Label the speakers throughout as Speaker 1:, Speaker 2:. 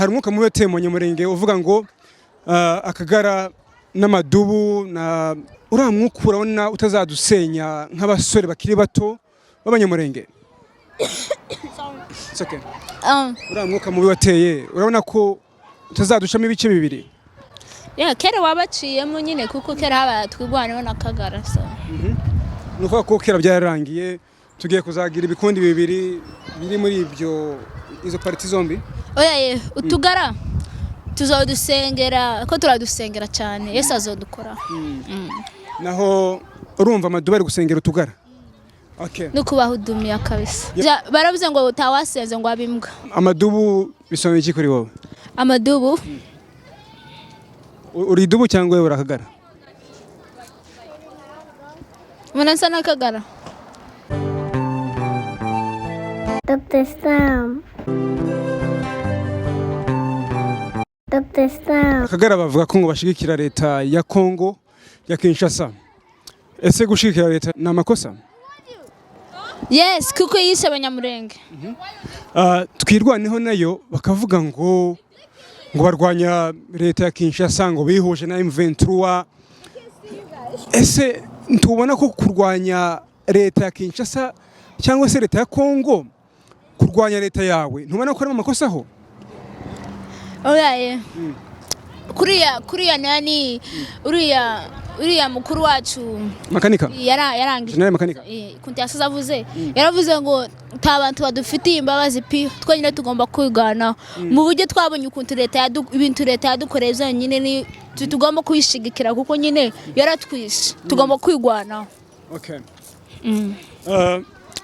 Speaker 1: Hari umwuka mubi wateye mu Banyamurenge uvuga ngo akagara n'amadubu na uriya mwuka, urabona utazadusenya nk'abasore bakiri bato b'Abanyamurenge? It's okay. Uriya mwuka mubi wateye, urabona ko utazaducamo ibice bibiri?
Speaker 2: Yeah, kera wabaciyemo nyine, kuko kera habaye Twirwaneho na Kagara, so
Speaker 1: Ni ukuvuga ko kera byararangiye, tugiye kuzagira ibikundi bibiri biri muri ibyo, izo parties zombi.
Speaker 2: Oya ye, utugara tuzodusengera, ko turadusengera cyane, Yesu azodukora.
Speaker 1: Naho urumva amadubu ari gusengera utugara, okay.
Speaker 2: No kubahudumiya kabisa. Baravuze ngo utawasenze ngo abe imbwa.
Speaker 1: Amadubu bisobanuye iki kuri wowe?
Speaker 2: Amadubu.
Speaker 1: Uri idubu cyangwa wowe urakagara?
Speaker 2: Umuntu asa n'akagara.
Speaker 3: Dr. Sam. Dr. Sam.
Speaker 1: Akagara bavuga ko ngo bashigikira leta ya Kongo ya Kinshasa. Ese gushigikira leta ni amakosa?
Speaker 2: Yes, kuko yishe Abanyamurenge.
Speaker 1: Twirwaneho nayo bakavuga ngo barwanya leta ya Kinshasa, ngo bihuje na M23. Ese ntubona ko kurwanya leta ya Kinshasa cyangwa se leta ya Kongo, kurwanya leta yawe, ntubona ko ari amakosa aho?
Speaker 2: Oya ye, kuriya nani, uriya mukuru wacu.
Speaker 1: Makanika.
Speaker 2: Yarangije.
Speaker 1: General Makanika.
Speaker 2: Kuntu yasoza avuze, yaravuze ngo nta bantu badufitiye imbabazi pi, twenyine tugomba kwigana mu buryo twabonye ukuntu leta ibintu leta yadukoreye byonyine, ni tugomba kuyishigikira kuko nyine yaratwishe, tugomba kwigwanaho.
Speaker 1: Okay.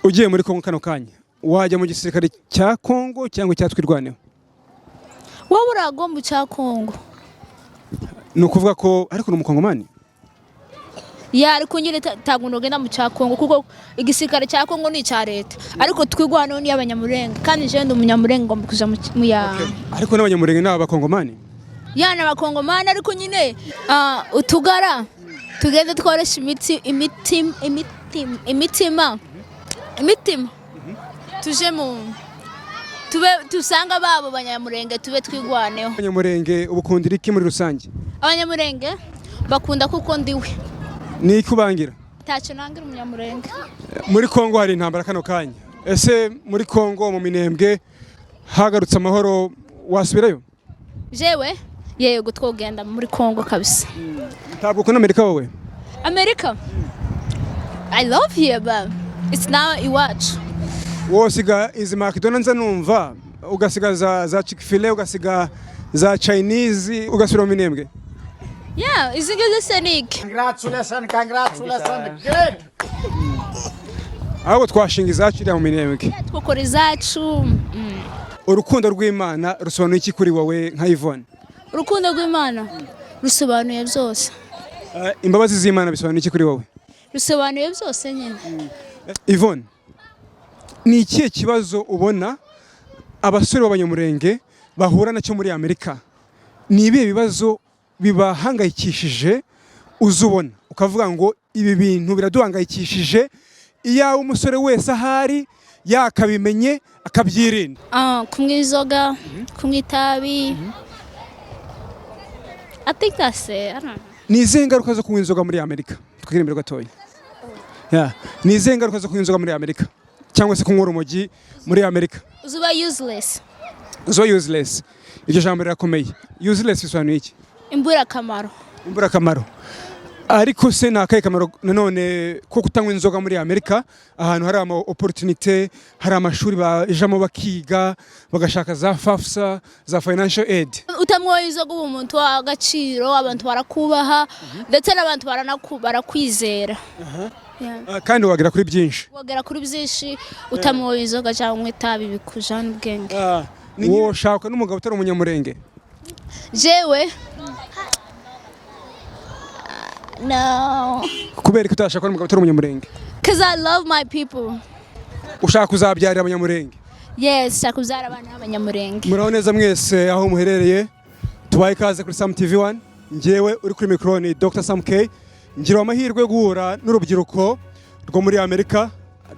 Speaker 1: Ugiye muri Kongo kano kanya, wajya mu gisirikare cya Kongo cyangwa cya Twirwaneho?
Speaker 2: Wowe uragomba cya Kongo.
Speaker 1: Ni ukuvuga ko ariko ni umukongomani?
Speaker 2: Ya, ariko nyine ntabwo nogenda mu cya Kongo, kuko igisirikare cya Kongo ni icya leta, ariko Twirwaneho ni iy'Abanyamurenge, kandi jewe ndi Umunyamurenge, ngomba kuja mu ya.
Speaker 1: Ariko n'Abanyamurenge ni abakongomani.
Speaker 2: Ya, ni abakongomani, ariko nyine utugara tugende tworoshye imiti imiti imiti imitima imitima, tuje mu tube tusanga babo Banyamurenge, tube twigwaneho.
Speaker 1: Abanyamurenge ubukundira iki muri rusange?
Speaker 2: Abanyamurenge bakunda kuko ndiwe.
Speaker 1: Ni iki ubangira?
Speaker 2: Ntacyo nangira Umunyamurenge.
Speaker 1: Muri Kongo hari intambara kano kanya. Ese muri Kongo mu Minembwe hagarutse amahoro, wasubirayo?
Speaker 2: Jewe yego, twogenda muri Kongo kabisa.
Speaker 1: Ntabwo ukunda Amerika wowe?
Speaker 2: America, I love here, but it's now iwacu.
Speaker 1: Wosiga izi McDonald's nza numva, ugasiga za Chick-fil-A, ugasiga za Chinese, ugasubira mu Minembwe?
Speaker 2: Yeah, izi ngizi se ni iki?
Speaker 4: Congratulations, congratulations, great.
Speaker 1: Ahubwo twashinga izacu iriya mu Minembwe.
Speaker 2: Twakora izacu.
Speaker 1: Urukundo rw'Imana rusobanuye iki kuri wowe nka Yvonne?
Speaker 2: Urukundo rw'Imana rusobanuye byose.
Speaker 1: Imbabazi z'Imana bisobanuye iki kuri wowe?
Speaker 2: Rusobanuye byose nyine.
Speaker 1: Yvonne, ni ikihe kibazo ubona abasore b'Abanyamurenge bahura nacyo muri Amerika? Ni ibihe bibazo bibahangayikishije uza ubona ukavuga ngo ibi bintu biraduhangayikishije, iyawe umusore wese ahari yakabimenye akabyirinda?
Speaker 2: Kunywa inzoga, kunywa itabi. I think that's it. I don't know.
Speaker 1: Ni izihe ngaruka zo kunywa inzoga muri Amerika? Twigire imbere gatoya. Yeah. Ni izihe ngaruka zo kunywa inzoga muri Amerika cyangwa se kunywa urumogi muri Amerika?
Speaker 2: Uzuba useless.
Speaker 1: Zo useless, iryo jambo rirakomeye. Useless bisobanuye iki?
Speaker 2: Imburakamaro.
Speaker 1: Imburakamaro. Ariko se ni akahe kamaro nanone ko kutanywa inzoga muri Amerika, ahantu hari ama opportunity, hari amashuri bajamo bakiga, bagashaka za FAFSA, za financial aid?
Speaker 2: Utamwoye inzoga uba umuntu w'agaciro, abantu barakubaha, ndetse n'abantu barakwizera. Yeah.
Speaker 1: Kandi wagera kuri byinshi.
Speaker 2: Wagera kuri byinshi utamwoye inzoga cyangwa itabi, bikujana ubwenge.
Speaker 1: Woshaka n'umugabo utari Umunyamurenge?
Speaker 2: Jewe no.
Speaker 1: Kubera ko utashaka n'umugabo utari Umunyamurenge?
Speaker 2: 'Cause I love my people.
Speaker 1: Ushaka kuzabyarira Abanyamurenge?
Speaker 2: Yes, nshaka kubyara abana b'Abanyamurenge.
Speaker 1: Muraho neza mwese aho muherereye, tubaye ikaze kuri Sam TV 1. Njyewe uri kuri mikoro ni Dr Sam K. Ngira amahirwe yo guhura n'urubyiruko rwo muri Amerika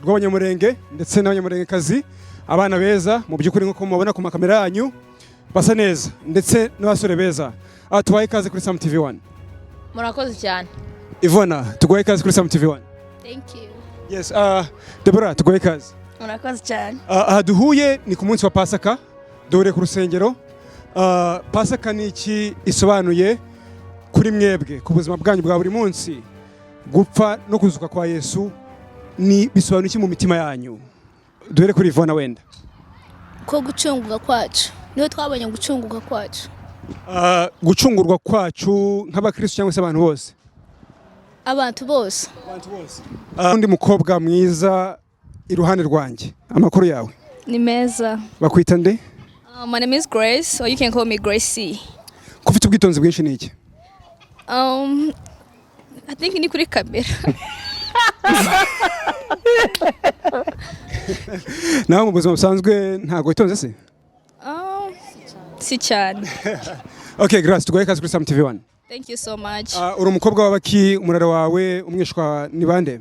Speaker 1: rw'Abanyamurenge ndetse n'Abanyamurengekazi, abana beza mu by'ukuri nk'uko mubabona ku makamera yanyu. Basa neza ndetse n'abasore beza. Tubahe ikaze kuri Sam TV 1.
Speaker 5: Murakoze cyane.
Speaker 1: Ivona, tuguhaye ikaze kuri Sam TV 1.
Speaker 2: Thank you.
Speaker 1: Yes, Deborah, tuguhaye ikaze.
Speaker 6: Murakoze cyane.
Speaker 1: Aha duhuye ni ku munsi wa Pasaka, duhuriye ku rusengero. Pasaka ni iki isobanuye kuri mwebwe ku buzima bwanyu bwa buri munsi? Gupfa no kuzuka kwa Yesu ni bisobanuye iki mu mitima yanyu? Duhere kuri Ivona wenda.
Speaker 2: Ko gucunguka kwacu, niho twabonye gucunguka kwacu.
Speaker 1: Gucungurwa kwacu nk'abakristo cyangwa se abantu bose?
Speaker 2: Abantu bose.
Speaker 1: Undi mukobwa mwiza iruhande rwanjye, amakuru yawe?
Speaker 7: Ni meza.
Speaker 1: Bakwita nde?
Speaker 7: My name is Grace, or you can call me Gracie.
Speaker 1: Ko ufite ubwitonzi bwinshi, ni iki?
Speaker 7: I think ni kuri kamera.
Speaker 1: Nawe mu buzima busanzwe ntabwo witonze se?
Speaker 7: Si cyane.
Speaker 1: Okay, Grace, tuguhaye ikaze kuri Sam TV 1.
Speaker 7: Thank you so much.
Speaker 1: Uri umukobwa w'abaki? Umurara wawe, umwishwa ni bande?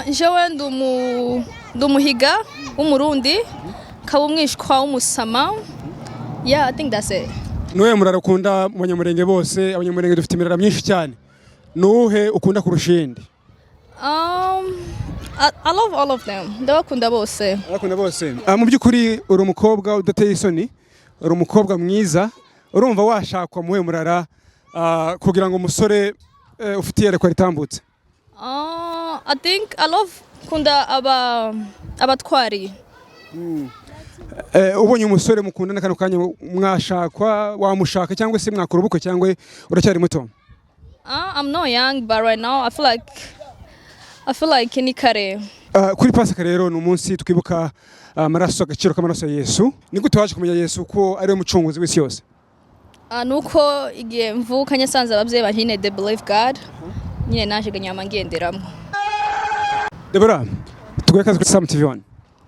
Speaker 7: Jewe ndi umuhiga w'Umurundi, nkaba umwishwa w'Umusama. Yeah, I think that's it.
Speaker 1: Nuwuhe murara ukunda mu Banyamurenge bose? Abanyamurenge dufite imirara myinshi cyane, nuwuhe ukunda kurusha iyindi?
Speaker 7: I love all of them. Ndabakunda bose.
Speaker 1: Arakunda bose. Mu by'ukuri uri umukobwa udateye isoni, uri umukobwa mwiza. Urumva washakwa muhe murara kugira ngo umusore ufite iyerekwa ritambutse?
Speaker 7: I think I love, kunda aba abatwari.
Speaker 1: Ubonye umusore mukundana kano kanya, mwashakwa, wamushaka cyangwa se mwakora ubukwe, cyangwa uracyari muto?
Speaker 7: I'm not young, but right now I feel like ni kare.
Speaker 1: Kuri Pasika rero ni umunsi twibuka amaraso, agaciro k'amaraso ya Yesu. Ni gute waje kumenya Yesu ko ari we mucunguzi w'isi yose?
Speaker 7: Nuko igihe mvuka nyasanze ababyeyi banje nyine they believe God. Nyine naje nyama ngenderamo.
Speaker 1: Debora, tuguhe ikaze kuri Sam TV 1.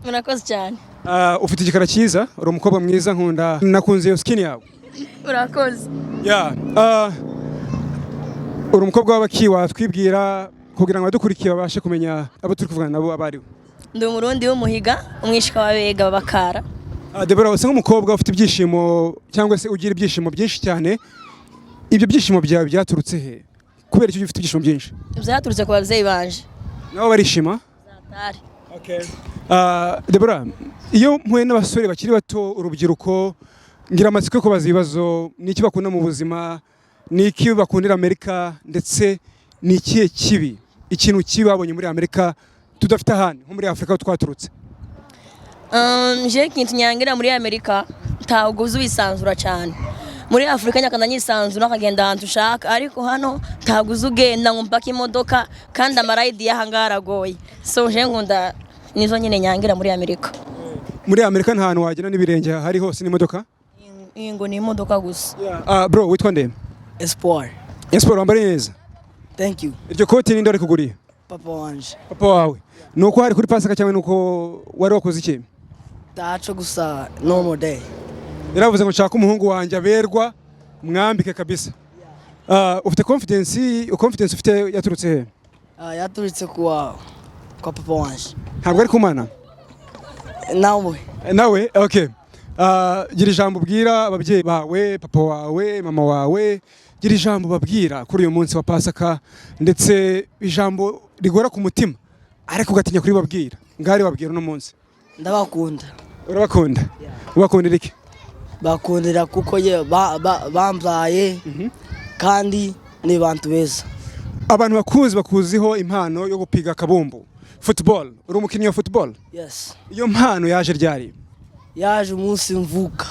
Speaker 6: Murakoze cyane.
Speaker 1: Ufite igikara cyiza, uri umukobwa mwiza, nkunda, nakunze iyo skin yawe.
Speaker 6: Murakoze.
Speaker 1: Yeah. Uri umukobwa w'abaki? Watwibwira kugira ngo abadukurikiye babashe kumenya abo turi kuvugana nabo abo aribo?
Speaker 6: Ndi Umurundi w'Umuhiga, umwishwa w'Abega Bakara.
Speaker 1: Debora, usa nk'umukobwa ufite ibyishimo cyangwa se ugira ibyishimo byinshi cyane. Ibyo byishimo byawe byaturutse he? Kubera icyo ufite ibyishimo byinshi?
Speaker 6: Byaturutse ku babyeyi banje.
Speaker 1: Nabo barishima?
Speaker 6: Zatari.
Speaker 1: Okay. Debora, iyo mpuye n'abasore bakiri bato, urubyiruko, ngira amatsiko yo kubaza ibibazo: ni iki bakunda mu buzima, ni iki bakundira Amerika, ndetse ni ikihe kibi, ikintu kibi babonye muri Amerika tudafite ahandi nko muri Afurika aho twaturutse?
Speaker 6: Je ikintu nyangira muri Amerika, ntabwo uzi wisanzura cyane. Muri Afurika nyakanda nyisanzura nkagenda ahantu ushaka, ariko hano ntabwo uzi ugenda ngo mpaka imodoka, kandi amarayidi y'aha ngaha aragoye. So je nkunda nizo nyine nyangira muri Amerika.
Speaker 1: Muri Amerika nta hantu wagenda n'ibirenge, hari hose n'imodoka.
Speaker 6: Iyi ngo ni imodoka gusa.
Speaker 1: Bro, witwa nde?
Speaker 8: Espoir.
Speaker 1: Espoir, wambaye neza.
Speaker 8: Thank you.
Speaker 1: Iryo koti ninde warikuguriye?
Speaker 8: Papa wanje.
Speaker 1: Papa wawe. Ni uko hari kuri Pasika cyangwa ni uko wari wakoze iki?
Speaker 8: Taco gusa, normal day.
Speaker 1: Yaravuze ngo nshaka umuhungu wanjye aberwa, mwambike kabisa. Ufite confidence, confidence ufite yaturutse he?
Speaker 8: Yaturutse kwa papa wanje.
Speaker 1: Ntabwo ari kumana?
Speaker 8: Nawe.
Speaker 1: Nawe, okay. Gira ijambo ubwira ababyeyi bawe, papa wawe, mama wawe, gira ijambo babwira kuri uyu munsi wa Pasaka, ndetse ijambo rigora ku mutima ariko ugatinya kuribabwira, ngari babwira uno munsi.
Speaker 8: Ndabakunda.
Speaker 1: Urabakunda? Ubakundira iki?
Speaker 8: Bakundira kuko ye bambyaye kandi ni bantu beza.
Speaker 1: Abantu bakuzi bakuziho impano yo gupiga akabumbu, football. Uri umukinnyi wa football?
Speaker 8: Yes.
Speaker 1: Iyo mpano yaje ryari?
Speaker 8: Yaje umunsi mvuka.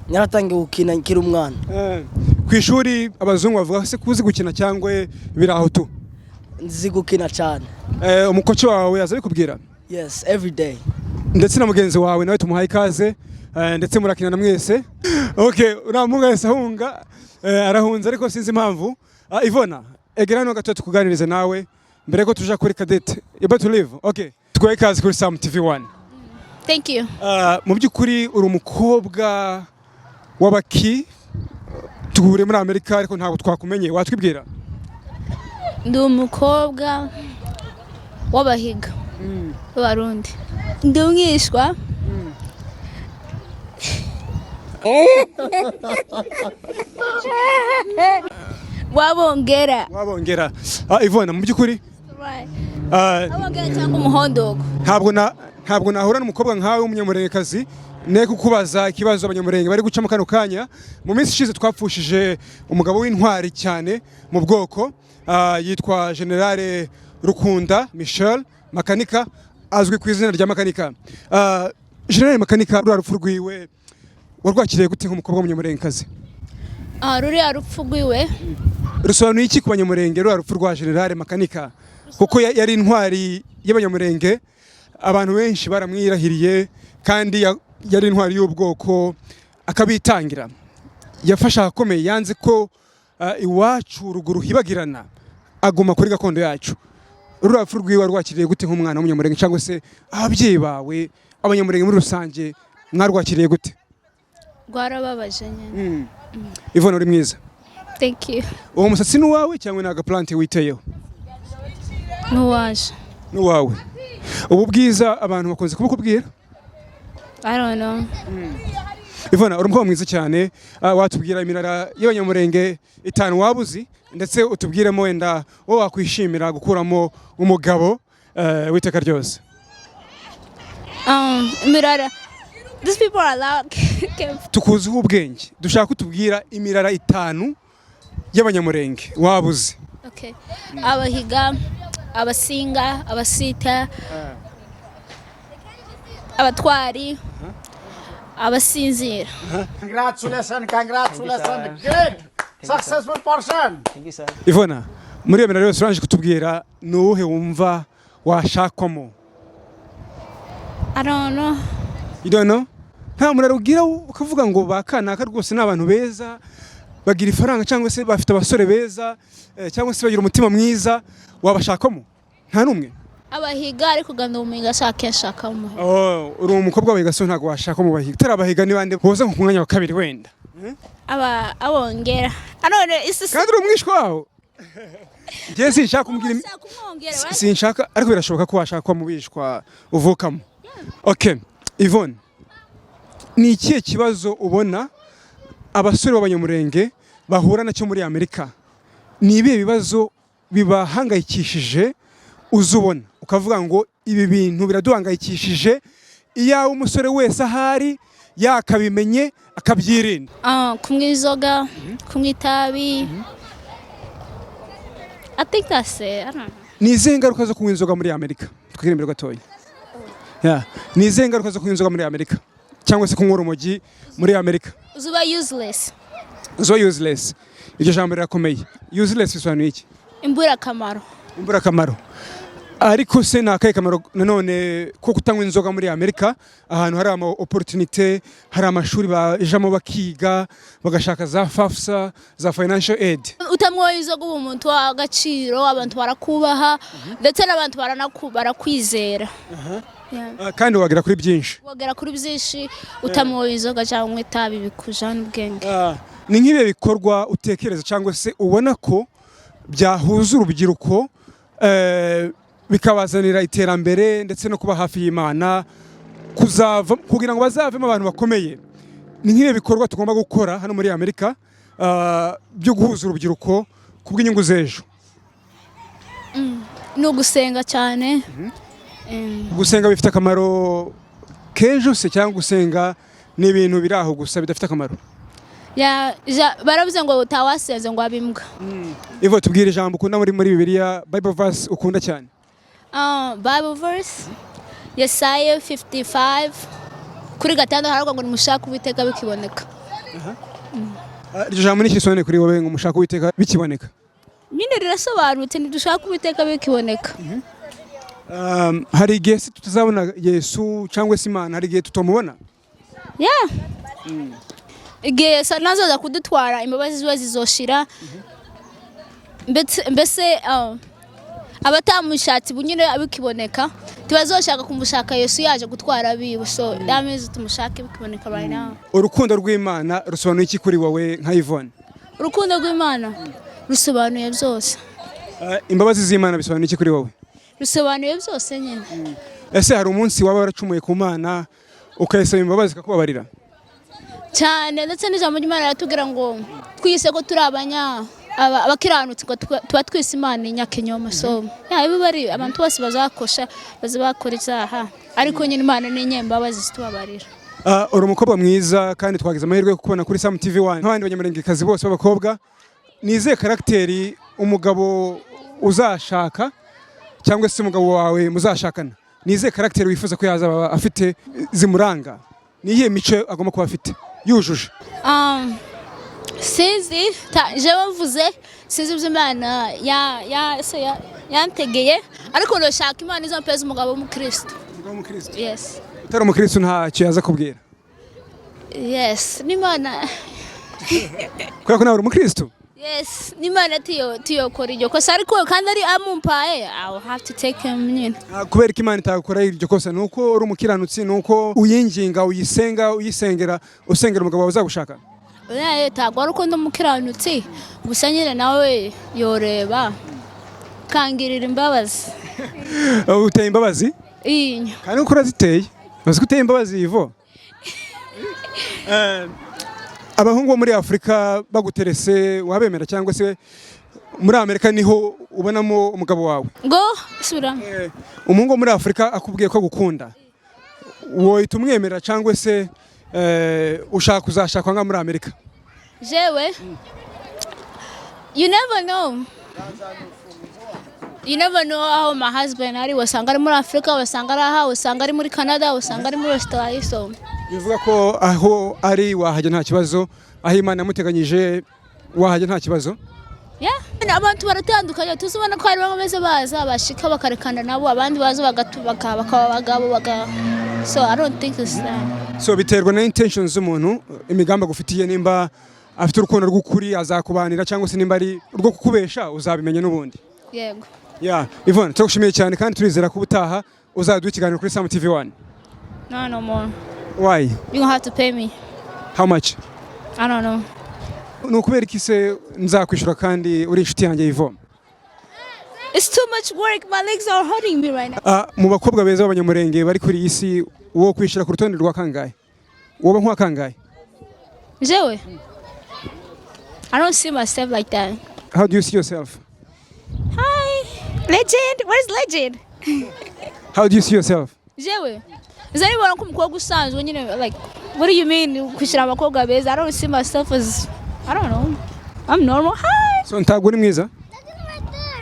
Speaker 8: Naratangiye gukina nkiri umwana.
Speaker 1: Ku ishuri abazungu bavuga se kuzi gukina cyangwa biraho tu?
Speaker 8: Nzi gukina cyane.
Speaker 1: Umukoci wawe aza abikubwira?
Speaker 8: Yes, every day.
Speaker 1: Ndetse na mugenzi wawe nawe tumuhaye ikaze, ndetse murakinana mwese. Okay, uriya muhungu yahise ahunga, arahunze ariko sinzi impamvu. Ivona, egera hano gato tukuganirize nawe mbere ko tuja kuri Cadette. You about to leave? Okay, tuguhaye ikaze kuri Sam TV 1.
Speaker 2: Thank you.
Speaker 1: Mu by'ukuri uri umukobwa w'abaki? Duhuriye muri Amerika ariko ntabwo twakumenye, watwibwira?
Speaker 2: Ndi umukobwa w'Abahiga b'Abarundi, ndi umwishwa. Wabongera.
Speaker 1: Wabongera. Ivona, mu by'ukuri
Speaker 2: Wabongera cyangwa umuhondoko.
Speaker 1: Ntabwo nahura n'umukobwa nkawe w'umunyamurengekazi ne kukubaza ikibazo abanyamurenge bari gucamo kano kanya. Mu minsi ishize twapfushije umugabo w'intwari cyane mu bwoko, yitwa Generale Rukunda Michel Makanika, azwi ku izina rya Makanika. Generale Makanika, ruriya rupfu rwiwe warwakiriye gute nk'umukobwa w'umunyamurengekazi?
Speaker 2: Ruriya rupfu rwiwe
Speaker 1: Rusobanuye iki ku banyamurenge, ruriya rupfu rwa Generale Makanika? Kuko yari intwari y'abanyamurenge, abantu benshi baramwirahiriye, kandi yari intwari y'ubwoko akabitangira. Yafashe ahakomeye, yanze ko iwacu ruguru hibagirana, aguma kuri gakondo yacu. Ruriya rupfu rwiwe rwakiriye gute nk'umwana w'umunyamurenge, cyangwa se ababyeyi bawe, abanyamurenge muri rusange, mwarwakiriye gute?
Speaker 2: Rwarababaje nyine.
Speaker 1: Ivona, uri mwiza.
Speaker 2: Thank you.
Speaker 1: Uwo musatsi ni uwawe cyangwa ni agaplante witeyeho?
Speaker 2: N'uwaje.
Speaker 1: Ni uwawe. Ubu bwiza abantu bakunze kubukubwira?
Speaker 2: I don't know.
Speaker 1: Ivona, uri umukobwa mwiza cyane. Watubwira imirara y'abanyamurenge itanu waba uzi, ndetse utubwiremo wenda wowe wakwishimira gukuramo umugabo w'iteka ryose?
Speaker 2: Imirara, these people are loud.
Speaker 1: Tukuziho ubwenge, dushaka kutubwira imirara itanu y'abanyamurenge waba uzi.
Speaker 2: Okay, abahiga, abasinga, abasita, abatwari, abasinzira.
Speaker 4: Congratulations, congratulations. Great. Successful person.
Speaker 8: Thank you, sir.
Speaker 1: Ivona, muri iyo mirara yose urangije kutubwira, ni uwuhe wumva washakwamo?
Speaker 2: I don't know.
Speaker 1: You don't know? Nta murara ugira ukavuga ngo ba kanaka rwose ni abantu beza, bagira ifaranga, cyangwa se bafite abasore beza, cyangwa se bagira umutima mwiza, wabashakamo? Nta n'umwe?
Speaker 2: Abahiga, ariko ganda umuhiga ashaka yashaka umuhiga.
Speaker 1: Oh, uri umukobwa w'abahiga, so ntabwo washaka mu bahiga. Utari abahiga ni bande boza nko ku mwanya wa kabiri wenda?
Speaker 2: Aba abongera, I don't know, it's
Speaker 1: Kandi uri umwishwa waho. Njye sinshaka kumbwira
Speaker 2: Kumwongera.
Speaker 1: Sinshaka, ariko birashoboka ko washaka kuba mu bishwa uvukamo. Okay, Yvonne, ni ikihe kibazo ubona abasore b'abanyamurenge bahura nacyo muri Amerika? Ni ibihe bibazo bibahangayikishije uza ubona ukavuga ngo ibi bintu biraduhangayikishije, iyawe umusore wese ahari yakabimenye akabyirinda?
Speaker 2: Kunywa inzoga, kunywa itabi. I think that's it. I don't know.
Speaker 1: Ni izihe ngaruka zo kunywa inzoga muri Amerika? Twigire imbere gatoya. Yeah. Ni izihe ngaruka zo kunywa inzoga muri Amerika, cyangwa se kunywa urumogi muri Amerika?
Speaker 2: Uzuba useless.
Speaker 1: Zo useless, iryo jambo rirakomeye. Useless bisobanuye iki?
Speaker 2: Imburakamaro.
Speaker 1: Imburakamaro. Ariko se ni akahe kamaro nanone ko kutanywa inzoga muri Amerika, ahantu hari ama opportunité, hari amashuri bajamo bakiga, bagashaka za FAFSA, za financial aid?
Speaker 2: Utamwoye inzoga uba umuntu w'agaciro, abantu barakubaha, ndetse n'abantu barakwizera. Yeah.
Speaker 1: Kandi wagera kuri byinshi.
Speaker 2: Wagera kuri byinshi utamwoye inzoga cyangwa itabi, bikujana ubwenge.
Speaker 1: Ni nk'ibihe bikorwa utekereza cyangwa se ubona ko byahuza urubyiruko, bikabazanira iterambere ndetse no kuba hafi y'Imana, kuzava kugira ngo bazavemo abantu bakomeye? Ni nk'ibihe bikorwa tugomba gukora hano muri Amerika byo guhuza urubyiruko ku bw'inyungu z'ejo?
Speaker 2: Ni ugusenga cyane.
Speaker 1: Gusenga bifite akamaro k'ejo se, cyangwa gusenga ni ibintu biri aho gusa bidafite akamaro?
Speaker 2: Baravuze ngo utawasenze ngo abe imbwa.
Speaker 1: Ivo, tubwire ijambo ukunda muri Bibiliya, Bible verse ukunda cyane.
Speaker 2: Bible verse, Yesaya 55 kuri 6, haravuga ngo nimushake Uwiteka bikiboneka.
Speaker 1: Iryo jambo ni iki risobanuye kuri wowe, ngo mushake Uwiteka bikiboneka?
Speaker 2: Nyine rirasobanutse, ntidushake Uwiteka bikiboneka.
Speaker 1: Hari igihe se tutazabona Yesu cyangwa se Imana? Hari igihe tutamubona?
Speaker 2: Yeah, igihe Yesu nazoza kudutwara, imbabazi ziwe zizoshira. Mbese abatamushatse ubu nyine bikiboneka ntibazoshaka kumushaka Yesu yaje gutwara abiwe. So that means tumushake bikiboneka right now.
Speaker 1: Urukundo rw'Imana rusobanuye iki kuri wowe nka Yvonne?
Speaker 2: Urukundo rw'Imana rusobanuye byose.
Speaker 1: Imbabazi z'Imana bisobanuye iki kuri wowe?
Speaker 2: Rusobanuye byose nyine.
Speaker 1: Ese hari umunsi waba waracumuye ku Mana ukayisaba imbabazi ikakubabarira?
Speaker 2: Cyane, ndetse n'ijambo ry'Imana riratubwira ngo twise ko turi abakiranutsi, ngo tuba twise Imana inyakinyoma. So yeah, ibi bari abantu bose bazakosha, baza bakora icyaha, ariko nyine Imana ni inyembabazi, zitubabarira.
Speaker 1: Uri umukobwa mwiza kandi twagize amahirwe yo kukubona kuri Sam TV 1 nk'abandi banyamurengekazi bose b'abakobwa. Nizeye caractère umugabo uzashaka cyangwa se umugabo wawe muzashakana, nizeye caractère wifuza ko yazaba afite zimuranga? Ni iyihe mico agomba kuba afite yujuje?
Speaker 2: Sinzi, jewe mvuze sinzi ibyo Imana ya se yantegeye, ariko ndashaka Imana izampeza umugabo w'umukristo. Yes.
Speaker 1: Utari umukristo ntacyo yaza kubwira?
Speaker 2: Yes, n'Imana.
Speaker 1: Kubera ko nawe uri umukristo?
Speaker 2: Yes, n'Imana tiyokora iryo kosa, ariko kandi ari amumpaye, I will have to take him nyine.
Speaker 1: Kubera ko Imana itagukora iryo kosa ni uko uri umukiranutsi, ni uko uyinginga, uyisenga, uyisengera, usengera umugabo wawe uzagushaka?
Speaker 2: Oya, ntabwo ari uko ndi umukiranutsi gusa, nyine nawe yoreba kangirira imbabazi.
Speaker 1: Uteye imbabazi?
Speaker 2: Inyo.
Speaker 1: Kandi uko uraziteye, uzi ko uteye imbabazi. Ivo, abahungu bo muri Afurika baguterese wabemera, cyangwa se muri Amerika niho ubonamo umugabo wawe?
Speaker 2: Ngo subira?
Speaker 1: Umuhungu wo muri Afurika akubwiye ko agukunda, wohita umwemera cyangwa se ushaka kuzashakwa nka muri Amerika?
Speaker 2: Jewe, you never know, you never know aho my husband ari. Wasanga ari muri Afurika, wasanga ari aha, wasanga ari muri Canada, wasanga ari muri Australia, so
Speaker 1: Bivuga ko aho ari wahajya nta kibazo, aho Imana yamuteganyije wahajya nta kibazo?
Speaker 2: Yeah, abantu baratandukanye. Tuzibona ko hari bamwe bameze baza bashika bakarekana nabo, abandi baza bakaba abagabo so I don't think it's that.
Speaker 1: So biterwa na intentions z'umuntu, imigambi agufitiye. Nimba afite urukundo rw'ukuri azakubanira, cyangwa se nimba ari urwo kukubesha uzabimenya n'ubundi.
Speaker 2: Yego.
Speaker 1: Yeah, Yvonne, turagushimiye cyane kandi turizera ko ubutaha uzaduha ikiganiro kuri Sam TV 1.
Speaker 7: No, no more.
Speaker 1: Why?
Speaker 2: You gonna have to pay me.
Speaker 1: How much?
Speaker 7: I don't know.
Speaker 1: Ni ukubera iki se nzakwishyura kandi uri inshuti yanjye, Yvonne?
Speaker 2: It's too much work. My legs are hurting me right now.
Speaker 1: Mu bakobwa beza b'Abanyamurenge bari kuri iyi si, wo kwishyira ku rutonde rwa kangahe? Woba nk'uwa kangahe?
Speaker 2: Jewe, I don't see myself like that.
Speaker 1: How do you see yourself?
Speaker 2: Hi, legend. Where's legend?
Speaker 1: How do you see yourself?
Speaker 2: Jewe nzabibona ko umukobwa usanzwe nyine. Like, what do you mean kwishyira abakobwa beza? I don't see myself as, I don't know, I'm normal. Hi.
Speaker 1: So ntabwo uri mwiza?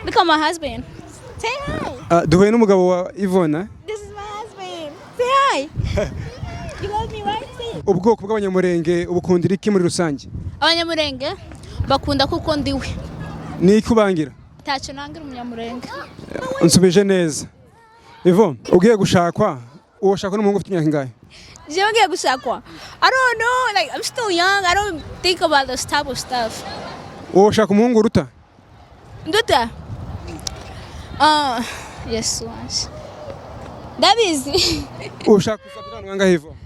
Speaker 2: Look at my husband. Say hi.
Speaker 1: Duhuye n'umugabo wa Yvonne.
Speaker 2: This is my husband. Say hi. You love me, right? Say it.
Speaker 1: Ubwoko bw'Abanyamurenge ubukundira iki muri rusange?
Speaker 2: Abanyamurenge bakunda kuko ndiwe.
Speaker 1: Ni iki ubangira?
Speaker 2: Ntacyo nangira umunyamurenge.
Speaker 1: Nsubije neza. Yvonne, ugiye gushakwa, uwo shakwa n'umuhungu ufite imyaka ingahe?
Speaker 2: Jewe ngiye gushakwa, I don't know. Like, I'm still young. I don't think about this type of stuff.
Speaker 1: Uwo shaka umuhungu uruta?
Speaker 2: Nduta? Yesu wanje, ndabizi.
Speaker 1: Ushaka kuzabyara abana bangahe, Yvonne?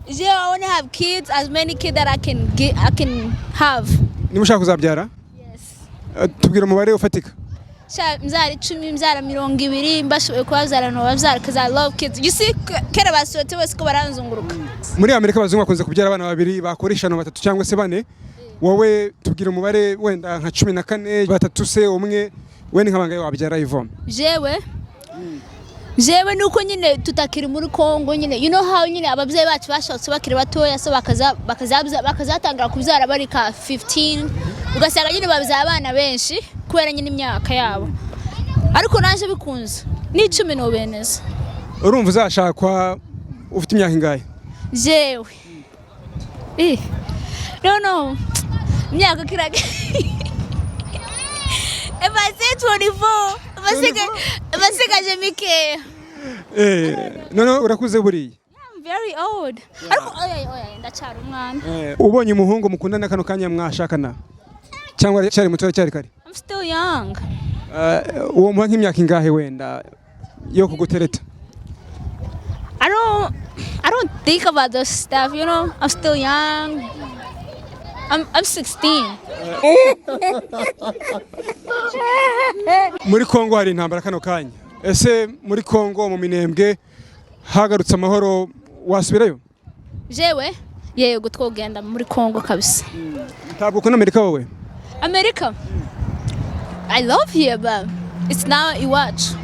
Speaker 2: Jewe, I want to have kids, as many kids that I can get, I can have.
Speaker 1: Niba ushaka kuzabyara?
Speaker 2: Yes.
Speaker 1: Tubwira umubare ufatika.
Speaker 2: Sha, mbyara 10, mbyara 20, mbashoboye kubabyara ntobabyara, because I love kids. You see, kera basohotse bose ko baranzunguruka.
Speaker 1: Muri Amerika abazungu bakunze kubyara abana babiri, bakora ishano batatu cyangwa se bane. Wowe tubwira umubare, wenda nka 14, batatu se, umwe, we ni nk'abangahe wabyara, Yvonne?
Speaker 2: Jewe nuko nyine tutakiri muri Kongo nyine, you know how nyine ababyeyi bacu bashatse bakiri batoya, so bakazatangira kubyara bari ka 15, ugasanga nyine babyara abana benshi kubera nyine imyaka yabo. Ariko naje bikunze ni 10 nobeneza.
Speaker 1: Urumva uzashakwa ufite imyaka ingahe?
Speaker 2: Jewe, no, no, imyaka kiraga. If I say 24, basigaje mikeya.
Speaker 1: Noneho urakuze buriya.
Speaker 2: I'm very old. Ariko oya, oya, ndacyari umwana.
Speaker 1: Ubonye umuhungu mukundana kano kanya mwashakana, cyangwa cyari muto, cyari kare?
Speaker 2: I'm still young.
Speaker 1: Uwo muha nk'imyaka ingahe wenda yo kugutereta?
Speaker 2: I don't think about those stuff. I'm still young. I'm 16.
Speaker 1: Muri Kongo hari intambara kano kanya. Ese muri Kongo mu Minembwe hagarutse amahoro, wasubirayo?
Speaker 2: Jewe, Yego, twogenda muri Congo kabisa.
Speaker 1: Ntabwo ukunda Amerika wowe?
Speaker 2: America, I love here, but it's now iwacu.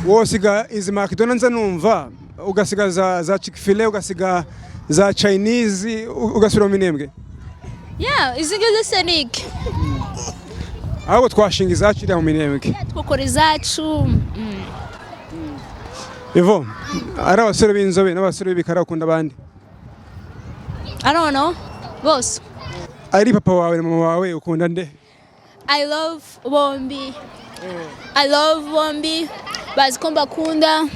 Speaker 1: Wosiga izi McDonald's nza numva, ugasiga za Chick-fil-A, ugasiga za Chinese, ugasubira mu Minembwe?
Speaker 2: Yeah, izi ngizi se ni iki?
Speaker 1: Ahubwo twashinga izacu iriya mu Minembwe.
Speaker 2: Twakora izacu.
Speaker 1: Ivo, ari abasore b'inzobe n'abasore b'ibikara, bakunda abandi?
Speaker 2: I don't know, bose.
Speaker 1: Ari papa wawe na mama wawe, ukunda nde?
Speaker 2: I love bombi. I love bombi. Bazi ko mbakunda.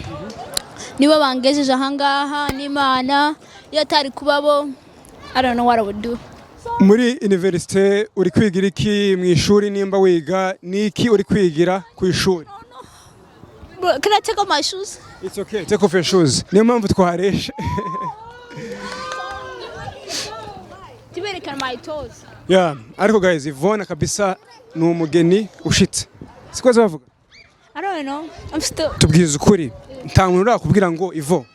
Speaker 2: Nibo bangejeje ahangaha n'Imana. Iyo atari kuba bo, I don't know what I would do.
Speaker 1: Muri université uri kwigira iki mu ishuri? Nimba wiga, ni iki uri kwigira ku ishuri?
Speaker 2: Bro, can I take off my shoes?
Speaker 1: It's okay, take off your shoes. Niyo mpamvu twareshe.
Speaker 2: Tuberekana my toes.
Speaker 1: Yeah, ariko guys, Ivona kabisa ni umugeni ushitse, siko bavuga?
Speaker 2: I don't know. I'm still
Speaker 1: Tubwize ukuri, nta muntu urakubwira ngo "Ivo,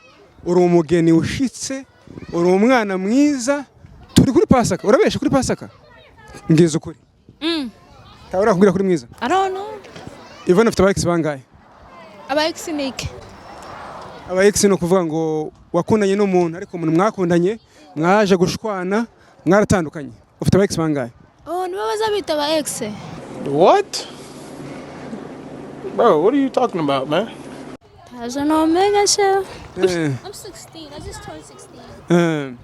Speaker 1: uri umugeni ushitse, uri umwana mwiza"? Turi kuri Pasaka, urabesha kuri Pasaka, mbwiza ukuri. Ntawe urakubwira kuri mwiza?
Speaker 2: I don't know.
Speaker 1: Ivona afite aba ex bangahe?
Speaker 2: Aba ex ni iki?
Speaker 1: Aba ex ni ukuvuga ngo wakundanye n'umuntu, ariko umuntu mwakundanye mwaje gushwana, mwaratandukanye. Ufite aba ex bangahe?
Speaker 2: Oh, nibo bazabita aba ex.
Speaker 9: What? Bro, what are you talking about, man?
Speaker 2: Ntazo nomenya se. I'm 16. I just turned 16.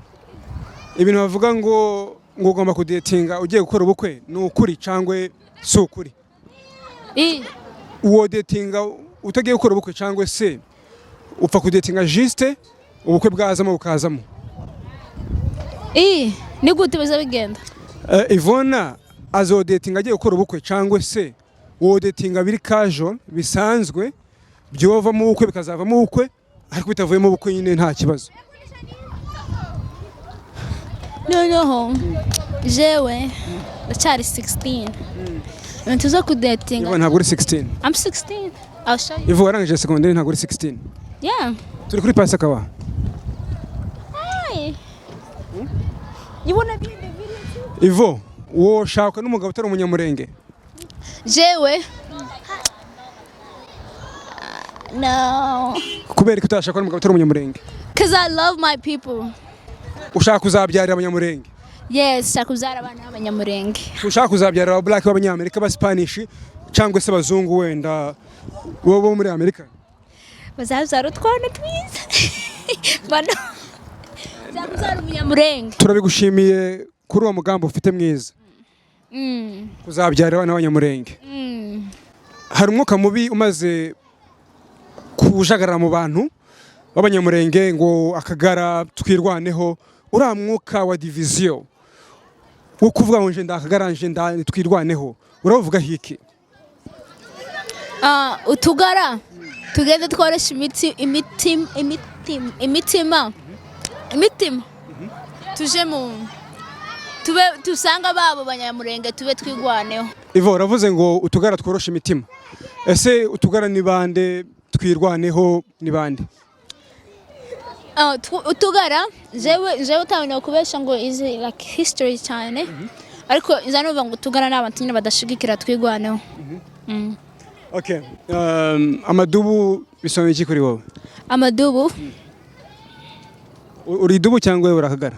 Speaker 1: Ibintu bavuga ngo ugomba kudetinga ugiye gukora ubukwe, ni ukuri cyangwa si ukuri? Uwo detinga utagiye gukora ubukwe, cyangwa se upfa kudetinga juste, ubukwe bwazamo bukazamo?
Speaker 2: Ni gute biza bigenda?
Speaker 1: Ivona azodetinga agiye gukora ubukwe, cyangwa se wodetinga biri casual bisanzwe, byovamo ubukwe bikazavamo ubukwe, ariko bitavuyemo ubukwe nyine nta kibazo?
Speaker 2: Noneho jewe ndacyari 16, ibintu zo kudetinga.
Speaker 1: Ivona, ntabwo uri 16.
Speaker 2: I'm 16, I'll show you.
Speaker 1: Ivo, warangije segonderi, ntabwo uri 16.
Speaker 2: Yeah.
Speaker 1: Turi kuri Pasaka wa.
Speaker 2: Hi. You wanna be in the video too?
Speaker 1: Ivo, woshaka n'umugabo utari umunyamurenge?
Speaker 2: Jewe, no.
Speaker 1: Kubera ko utashaka n'umugabo utari umunyamurenge?
Speaker 2: 'Cause I love my people.
Speaker 1: Ushaka kuzabyarira abanyamurenge?
Speaker 2: Yes, nshaka kubyara abana b'abanyamurenge.
Speaker 1: Ushaka kuzabyarira aba black b'abanyamerika, ba Spanish, cyangwa se abazungu wenda bo muri Amerika?
Speaker 2: Bazabyara utwana twiza bano. Nshaka kubyara umunyamurenge.
Speaker 1: Turabigushimiye kuri uwo mugambi ufite mwiza, kuzabyara abana b'abanyamurenge. Hari umwuka mubi umaze kujagarara mu bantu b'abanyamurenge ngo Akagara, Twirwaneho, uriya mwuka wa division wo kuvuga ngo nje ndakagara, nje nda Twirwaneho, uravuga hiki?
Speaker 2: Ah, utugara tugende tworoshya imiti imiti imiti imitima imitima, tuje mu tube dusanga babo banyamurenge, tube twigwaneho.
Speaker 1: Ivo, uravuze ngo utugara tworoshe imitima. Ese utugara ni bande? Twirwaneho ni bande?
Speaker 2: Ah, utugara, jewe utabona kubesha ngo izi like history cyane, ariko nza numva ngo utugara ni abantu nyine badashigikira Twigwaneho.
Speaker 1: Okay. Amadubu bisobanuye iki kuri wowe?
Speaker 2: Amadubu?
Speaker 1: Uri idubu cyangwa uri akagara?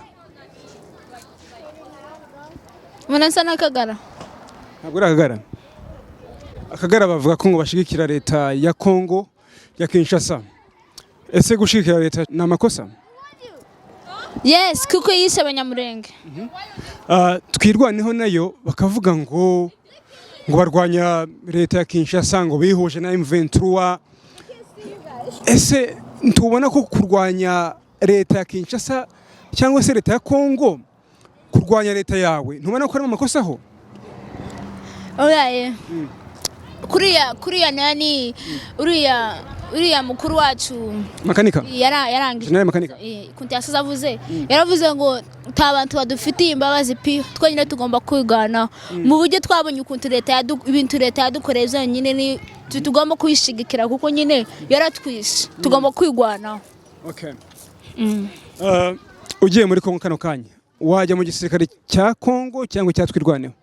Speaker 2: Ubona nsa n'akagara?
Speaker 1: Ntabwo uri akagara. Akagara bavuga ko ngo bashigikira leta ya Congo ya Kinshasa. Ese gushigikira leta ni amakosa?
Speaker 2: Yes, kuko yishe abanyamurenge.
Speaker 1: Twirwaneho nayo bakavuga ngo barwanya leta ya Kinshasa, ngo bihuje na M23. Ese ntubona ko kurwanya leta ya Kinshasa cyangwa se leta ya Congo, kurwanya leta yawe, ntubona ko ari amakosa aho?
Speaker 2: Oyaye, kuriya nani, uriya mukuru wacu.
Speaker 1: Makanika.
Speaker 2: Yarangije.
Speaker 1: General Makanika.
Speaker 2: Kunti yasoza avuze, yaravuze ngo nta bantu badufitiye imbabazi pi, twenyine tugomba kwigana mu buryo twabonye ukuntu leta ibintu leta yadukoreye byonyine ni tugomba kuyishigikira, kuko nyine yaratwishe, tugomba kwigwanaho.
Speaker 1: Okay. Ugiye muri Kongo kano kanya, wajya mu gisirikare cya Kongo cyangwa icya Twirwaneho?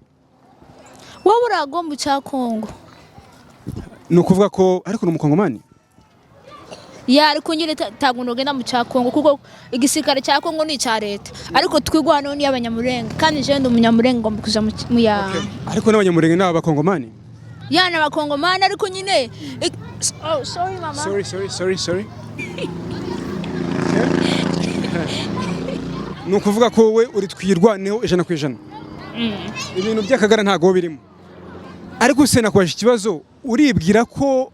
Speaker 2: Wowe uragomba cya Kongo.
Speaker 1: Ni ukuvuga ko ariko ni umukongomani.
Speaker 2: Ya, ariko nyine ntabwo nogenda mu cya Kongo, kuko igisirikare cya Kongo ni icya leta, ariko Twirwaneho ni iy'Abanyamurenga, kandi jewe ndi Umunyamurenga, ngomba kuja mu ya.
Speaker 1: Ariko n'Abanyamurenge ni abakongomani.
Speaker 2: Ya, ni abakongomani, ariko nyine oh, sorry mama.
Speaker 1: Sorry, sorry, sorry, sorry. Ni ukuvuga ko wowe uri Twirwaneho 100%. Ibintu by'akagara ntabwo birimo. Ariko se nakubajije ikibazo, uribwira ko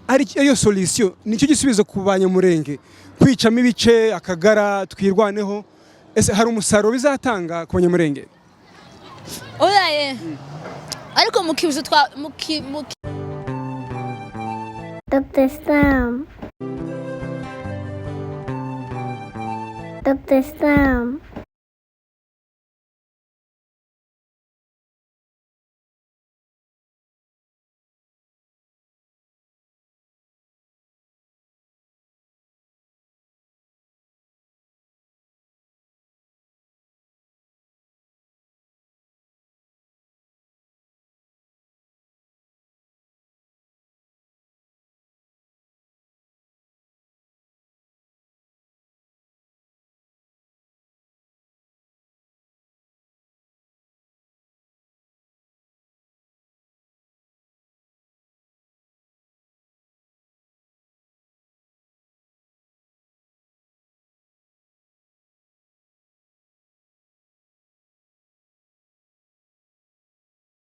Speaker 1: ari yo solution, nicyo gisubizo ku Banyamurenge, kwicamo ibice, akagara, Twirwaneho? Ese hari umusaruro bizatanga ku Banyamurenge?
Speaker 2: Oya ye, ariko mu kibuzo twa mu
Speaker 3: Dr. Sam. Dr. Sam.